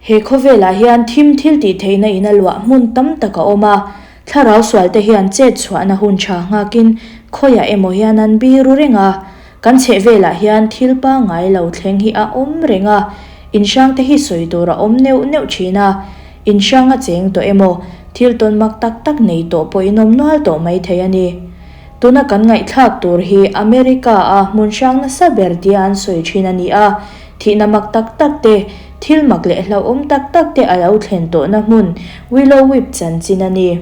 He khawvelah hian thim thil tih theihna in a luah hmun tam tak a awm a, thlarau sualte hian chet chhuahna hun tha nghakin khawiah emaw hian an biru reng a, kan chhehvelah hian thil pangngai lo thleng hi a awm reng a, inhrangte hi sawi tur a awm neuh neuh thin a, inhrang a cheng tawh emaw thil tawn mak tak tak nei tawh pawh in awm nual tawh mai thei a ni. Tuna kan ngaihthlak tur hi America-a hmun hrang nasa ber tia an sawi thin a ni a, thihna mak tak tak te, thil mak leh hlauhawm tak tak te a lo thlen tawhna hmun Willow Whip chanchin a ni.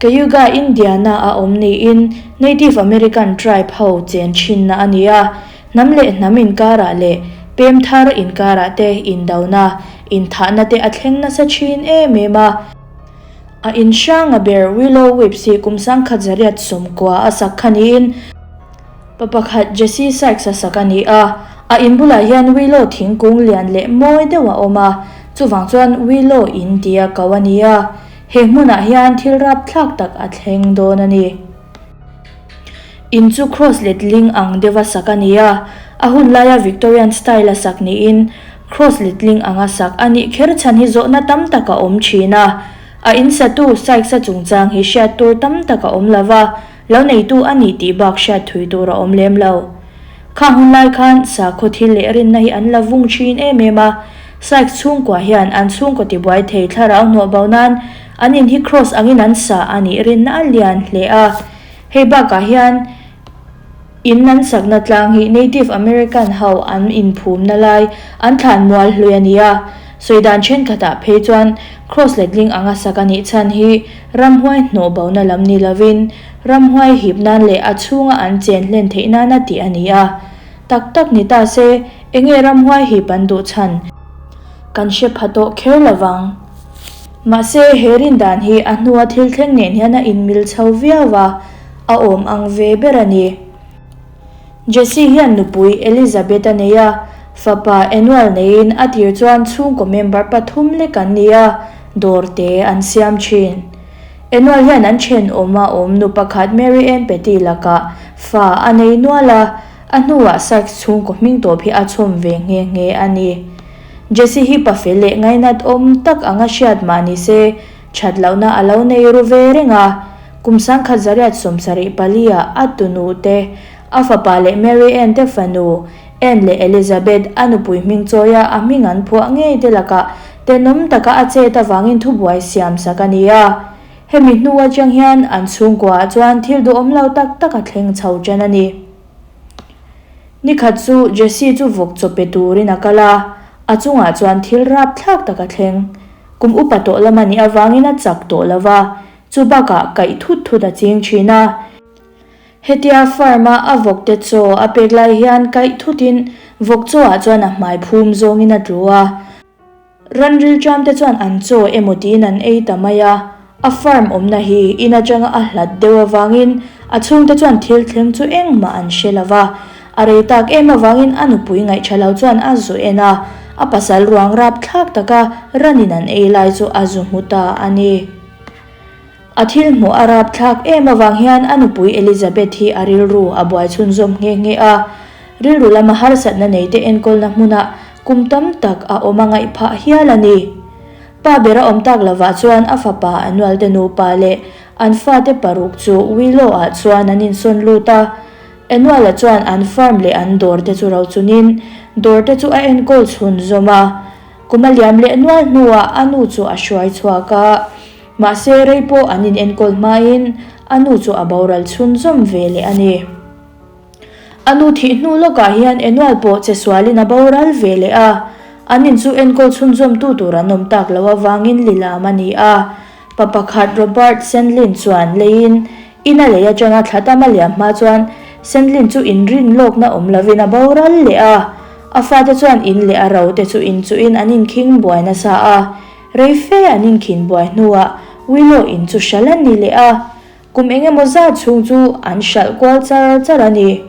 Cayuga, Indiana a awm niin Native American tribe ho chen thinna a ni a, hnam leh hnam inkarah leh pem thar inkarah te indona, inthahna te a thleng nasa thin em em a. A in hranga ber Willow Whips hi kum 1990 a sak kha niin pa pakhat Jesse Sykes a sak a ni a. A in bulah hian Willow thingkung lian leh mawi deuh a awm a, chuvang chuan Willow in tia ko a ni a. He hmunah hian thil rapthlak tak a thleng dawn a ni. In chu cross letling ang deuha sak a ni a, a hun laia Victorian style a sak niin cross letling anga sak a nih kher chhan hi zawhna tam tak a awm thin a. A in satu Sykes-a chungchang hi hriat tur tam tak a awm lo va, lo neitu a ni tih bak hriat thui tur a awm lem lo. Kha hun lai khan sakhaw thil leh rinna hi an la vung thin em em a, Sykes chhungkua hian an chhungkaw tibuai thei thlarau hnawh bo nan an in hi cross angin an sa a nih rinna a lian hle a. Hei bakah hian in an sakna tlang hi Native American ho an inphumna lai an thlan mual hlui a ni a. Sawi dan thenkhatah phei chuan cross letling anga sak a nih chhan hi ramhuai hnawh bona lam ni lovin ramhuai hip nan leh a chhunga an chen hlen theih nana tih a ni a. Tak tak ni ta se, enge ramhuai hip an duh chhan? Kan hre pha tawh kher lovang. Mahse, he rindan hi a hnua thil thleng nen hian a inmil chho viau a, a awm ang ve ber a ni. Jesse hian nupui Elizabeth a nei a, fapa Annual neiin a tir chuan chhungkaw member pathum lek an ni a, dawr te an siam thin. Annual hian an thenawm a awm nu pakhat Mary Ann Petty lakah fa a nei nual a, a hnuah Sykes chhungkaw hming tawp hi a chhawm ve nghe nghe a ni. Jesse hi pa fel leh ngainat awm tak anga hriat mah ni se, that lohna a lo nei ru ve reng a. Kum 1974 ah a tunu te, a fapa leh Mary Ann te fanu, Ann leh Elizabeth, a nupui hming chawia a hming an phuah ngei te lakah tenawm taka a chet avangin thubuai siam sak a ni a. Hemi hnu atang hian an chhungkuaah chuan thil duhawm lo tak tak a thleng chho ṭan a ni. Nikhat chu Jesse chu vawk chaw pe turin a kal a, a chungah chuan thil rapthlak tak a thleng. Kum upa tawh lam a nih avangin a chak tawh lo va, chu bakah kaih thut thut a ching thin a. Hetia farm-a a vawkte chaw a pek lai hian kaih thutin vawk chawah chuan a hmai phum zawngin a tlu a. Ran rilṭamte chuan an chaw emaw tiin an ei ta mai a, a farm awmna hi in aṭanga a hlat deuh avangin a chhungte chuan thil thleng chu engmah an hre lo va. A rei tak em avangin a nupui ngaihṭha lo chuan a zu en a, a pasal ruang rapthlak taka ranin an ei lai chu a zu hmu ta a ni. A thil hmuh a rapthlak em avang hian a nupui Elizabeth hi a rilru a buai chhunzawm nghe nghe a. Rilru lama harsatna neite enkawlna hmunah kum tam tak a awm a ngaih phah hial a ni. Pa ber a awm tak lovah chuan a fapa Anual te nupa leh an fate paruk chu Willow-ah chuan an insawn lut a. Anual-a chuan an farm leh an dawr te chu rochunin dawr te chu a enkawl chhunzawm a. Kum a liam leh nual hnuah a nu chu a hruai chhuak a. Mahse rei pawh an in enkawl hmain a nu chu a boral chhunzawm ve leh a ni. A nu thih hnu lawkah hian Enual pawh che sualin a boral ve leh a, an in chu enkawl chhunzawmtu tur an awm tak loh avangin lilam a ni a. Pa pakhat Robert Sandlin chuan leiin in a lei atanga thla tam a liam hma chuan Sandlin chu inrin lawkna awm lovin a boral leh a, a fate chuan in leh a ro te chu inchuhin an inkhing buai nasa a. Rei fe an inkhin buai hnuah Willow in chu hralh a ni leh a, kum eng emaw zat chhung chu an hralh kual char char a ni.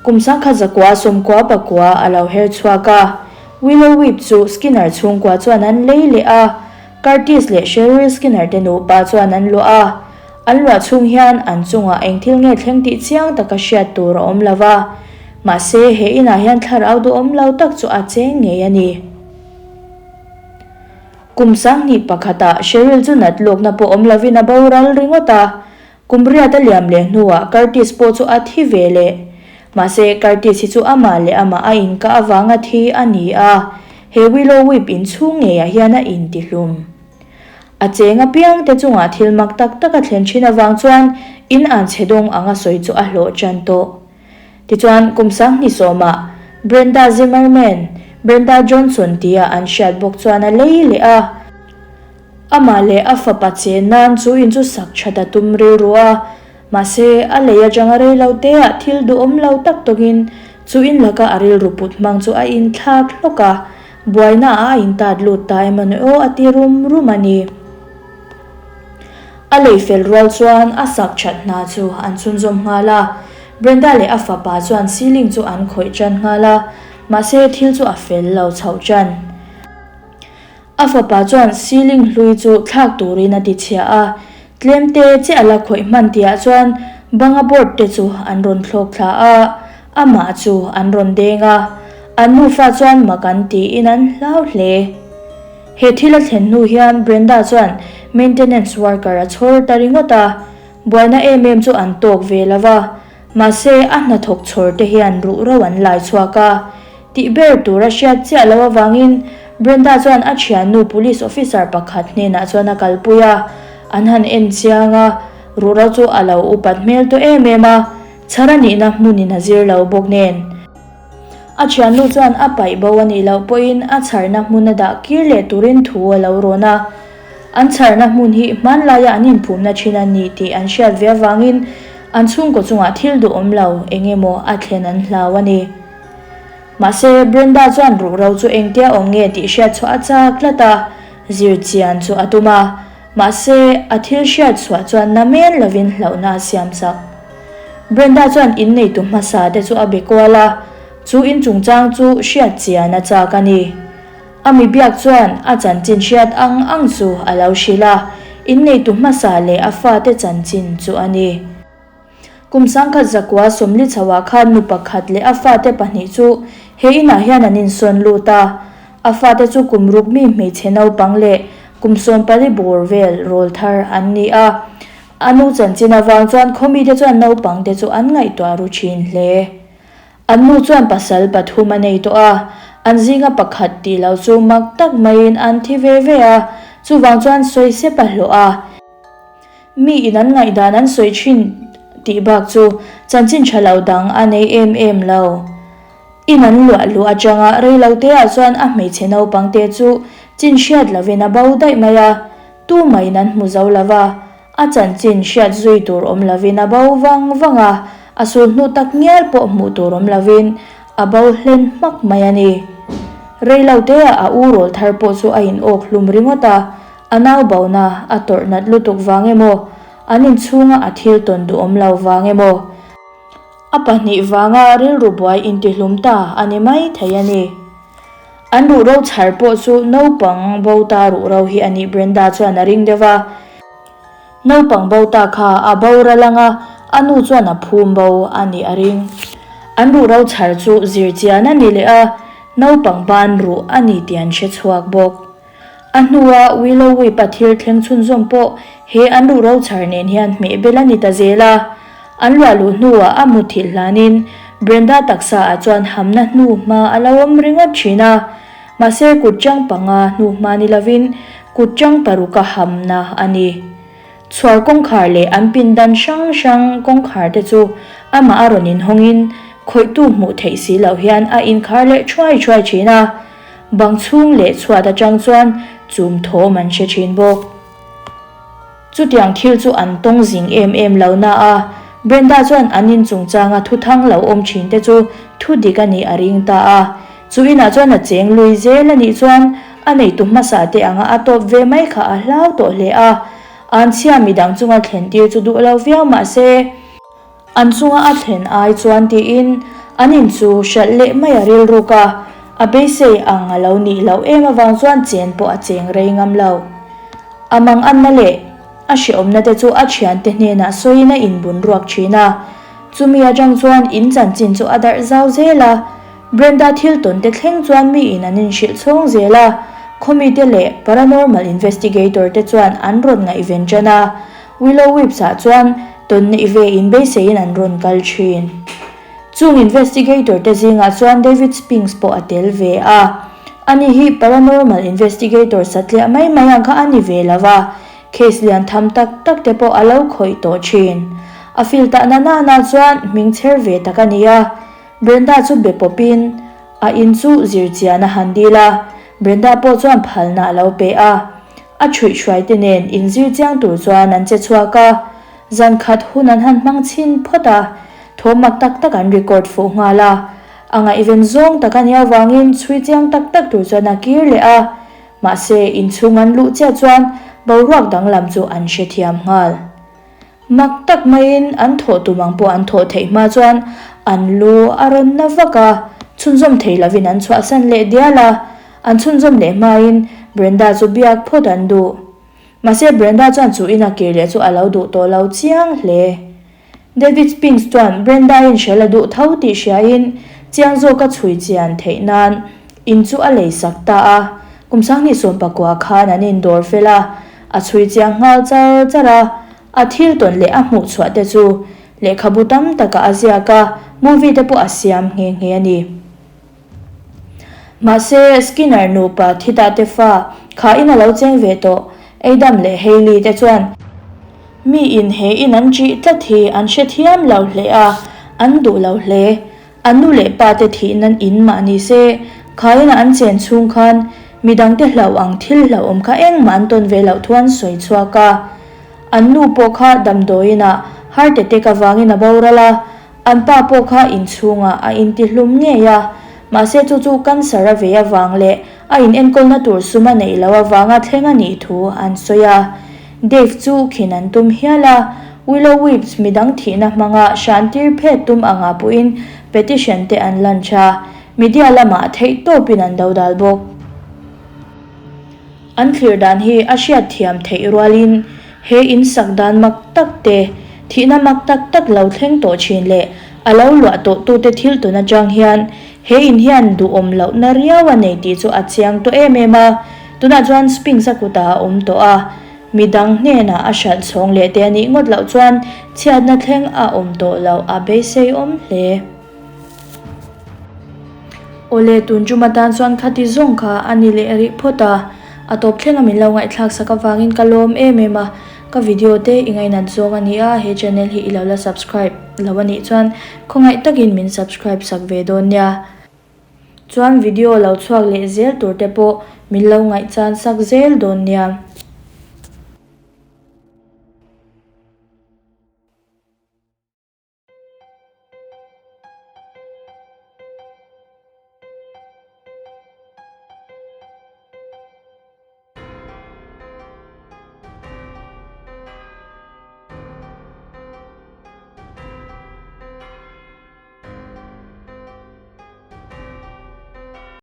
Kum 1919 49 a lo her chhuak a, Willow Whip chu Skinner chhungkua chuan an lei leh a, Curtis leh Cheryl Skinner te nupa chuan an luah a. An luah chhung hian an chungah eng thil nge thleng tih chiang taka hriat tur a awm lo va, mahse he inah hian thlarau duhawm lo tak chu a cheng ngei a ni. Kum 2001ah Sheryl chu nat lawkna pawh awm lovin a boral ringawt a. Kum riat a liam leh hnuah Curtis pawh chu a thi ve leh. Mahse, Curtis hi chu amah leh amah a inkah avanga thi a ni a, he Willow Whip inchhung ngeiah hian a intihlum. A cheng apiangte chungah thil mak tak tak a thlen thin avang chuan in an chhe dawng anga sawi chu a hlawh tan tawh. Tichuan, kum 2010ah Brenda Zimmerman, Brenda Johnson tia an hriat bawk chuan a lei leh a. Amah leh a fapa chen nan chu in chu sak that a tum rilru a, mahse, a lei atanga rei lo teah thil duhawm lo tak tawkin chu in laka a rilru put hmang chu a inthlak hlawk a, buaina ah a intat lut ta emaw ni aw a ti rum rum a ni. A lei fel rual chuan a sak that hna chu an chhunzawm nghal a, Brenda leh a fapa chuan ceiling chu an khawih tan nghal a, mahse thil chu a fel lo chhoh tan. A fapa chuan ceiling hlui chu thlak turin a ti chhia a, tlem te che a la khawih hman tihah chuan banga board te chu an rawn thlawk thla a, amah chu an rawn deng a, an nufa chuan mak an tiin an hlau hle. He thil a thlen hnu hian Brenda chuan maintenance worker a chhawr ta ringawt a, buaina em em chu an tawk ve lo va, mahse a hnathawk chhawr te hian ruhro an lai chhuak a, tih ber tur a hriat chiah loh avangin Brenda chuan a thiannu police officer pakhat hnenah chuan a kalpui a, an han en chiang a, ruhro chu a lo upat hmel tawh em em a, chhar a nihna hmunin a zir lo bawk nen. A thiannu chuan a paih bo a nih loh pawhin a chharna hmun a dah kir leh turin thu a lo rawn a. An chharna hmun hi hmanlaia an inphumna thin a ni tih an hriat ve avangin an chhungkaw chungah thil duhawm lo eng emaw a thlen an hlau a ni. Mahse, Brenda chuan ruhro chu engtia awm nge tih hriat chhuah a chak tlat a, zir chian chu a tum a. Mahse, a thil hriat chhuah chuan na men lovin hlauhna a siam sak. Brenda chuan inneitu hmasa te chu a be kual a, chu in chungchang chu hriat chian a chak a ni. A mi biak chuan a chanchin hriat ang ang chu a lo hrilh a, inneitu hmasa leh a fate chanchin chu a ni. Kum 1940 chhoah khan nu pakhat leh a fate pahnih chu he inah hian an insawn lut a. A fate chu kum ruk mi hmeichhe naupang leh kum 14 bawr vel rawl thar an ni a. A nu chanchin avang chuan khawmite chuan naupangte chu an ngaihtuah ru thin hle. An nu chuan pasal pathum a nei tawh a, an zinga pakhat tih loh chu mak tak maiin an thi ve ve a, chuvang chuan sawi sep a hlawh a. Mi in an ngaihdan an sawi thin tih bak chu chanchin tha lo dang a nei em em lo. In an luah luh atanga reilote ah chuan a hmeichhe naupang te chu chin hriat lovin a bo daih mai a, tumah in an hmu zo lo va, a chanchin hriat zui tur awm lovin a bo vang vang a, a sulhnu tak ngial pawh hmuh tur awm lovin a bo hlen hmak mai a ni. Reilote ah a u rawl thar pawh chu a in awk hlum ringawt a, A nau bona a tawrh nat lutuk vang emaw, an inchhunga a thil tawn duhawm lo vang emaw, a pahnih vanga rilru buai intihlum ta a ni mai thei a ni. An ruhro chhar pawh chu naupang bo ta ruhro hi a nih Brenda chuan a ring deuh a. Naupang bo ta kha a boral anga a nu chuan a phum bo a nih a ring. An ruhro chhar chu zirchian a ni leh a, naupang ban ruh a ni tih an hre chhuak bawk. A hnua Willow Whip-a thil thleng chhunzawm pawh he an ruhro chhar nen hian hmeh bel a ni ta zel a. An luah luh hnuah a muthilh hlanin Brenda taksa ah chuan hamna hnu hma a lo awm ringawt thin a. Mahse kut chang panga hnu hma ni lovin kut chang paruka hamna a ni. Chhuar kawngkhar leh an pindan hrang hrang kawngkhar te chu amah a rawn inhawngin khawihtu hmuh theih si loh hian a inkhar leh thuai thuai thin a. Bang chhung leh chhuat atang chuan chum thawm an hre thin bawk. Chutiang thil chu an tawng zing em em lo na a, Brenda chuan an in chungchanga thuthang lo awm thin te chu thu dik a nih a ring ta a. Chu inah chuan a cheng lui zel a nih chuan a neitu hmasa te anga a tawp ve mai kha a hlau tawh hle a. Anchhia midang chunga thlen tir chu duh lo viau mah se, An chunga a thlen ai chuan tiin an in chu hralh leh mai a rilruk a, a beisei ang a lo nih loh em avang chuan chen pawh a cheng rei ngam lo. A manganna leh a hrehawmna te chu a thiante hnenah sawiin a inbun ruak thin a, chumi atang chuan in chanchin chu a darh zau zel a, Brenda thil tawn te thleng chuan miin an inhrilh chhawng zel a, Khawmite leh paranormal investigator te chuan an rawn ngaihven ṭan a, Willow Wisps-ah chuan tawn neih ve inbeiseiin an rawn kal ṭhin. Chung investigator te zingah chuan David Spinks pawh a tel ve a. Ani hi paranormal investigator satliah mai mai ang kha a ni ve lo va, case lian tham tak tak te pawh a lo khawih tawh thin. A fil tah na nana chuan hming chher ve tak a ni a. Brenda chu be pawpin a in chu zir chian a han dil a, Brenda pawh chuan phalna a lo pe a. A chhuihhruai te nen inzir chiang tur chuan an che chhuak a. Zan khat hun an han hmang chhin phawt a, thawm mak tak tak an record fuh nghal a. A ngaihven zawng tak a nih avangin chhui chiang tak tak tur chuan a kir leh a. Mahse, inchhung an luh chiah chuan boruak danglam chu an hrethiam nghal. Mak tak maiin an thawh tum ang pawh an thawh theih hma chuan an lu a rawn na vak a, chhunzawm thei lovin an chhuahsan leh dial a. An chhunzawm leh hmain Brenda chu biak phawt an duh. Mahse Brenda chuan chu ina kir leh chu a lo duh tawh lo chiang hle. David Spinks chuan Brenda-in hrel a duh tho tih hriain chiang zawka chhui chian theih nan in chu a lei sak ta a. Kum 2019 khan an indawr fel a, a chhui chiang nghal char char a. A thil tawn leh a hmuh chhuah te chu lehkhabu tam takah a ziak a, movie te pawh a siam nghe nghe a ni. Mahse, Skinner nupa Thita te fa kha in a lo cheng ve tawh. Adam leh Hailey te chuan mi in he in an ṭih tlat hi an hrethiam lo hle a, an duh lo hle. An nu leh pa te thih nan in mah ni se, kha ina an chen chhung khan midangte hlauh ang thil hlauhawm kha engmah an tawn ve loh thu an sawi chhuak a. An nu pawh kha damdawiinah heart attack avangin a boral a, An pa pawh kha inchhungah a intihlum ngei a, mahse chu chu cancer a vei avang leh a inenkawlna tur sum a neih loh avanga thleng a nih thu an sawi a. Dave chu khin an tum hial a, Willow Wisps midang thihna hmanga hrantir phet tum anga puhin petition te an launch a, media lamah theihtawpin an dodal bawk. An thlir dan hi a hriat thiam theih rualin he in sak dan mak tak te, thihna mak tak tak lo thleng tawh thin leh a lo luah tawh tute thil tun atang hian he in hian duhawm lohna riau a nei tih chu a chiang tawh em em a. Tunah chuan Sphinx a kutah a awm tawh a, midang hnenah a hralh chhawng leh te a nih ngawt loh chuan chhiatna thleng a awm tawh loh a beisei awm hle. Awle, tun tum atan chuan khati zawng kha a ni leh rih phawt a, a tawp thlenga min lo ngaihthlak sak avangin ka lawm em em a, ka video te i ngainat zawng a ni a, he channel hi i lo la subscribe lo a nih chuan khawngaih takin min subscribe sak ve dawn nia. Chuan video lo chhuak leh zel tur te pawh min lo ngaihchan sak zel dawn nia.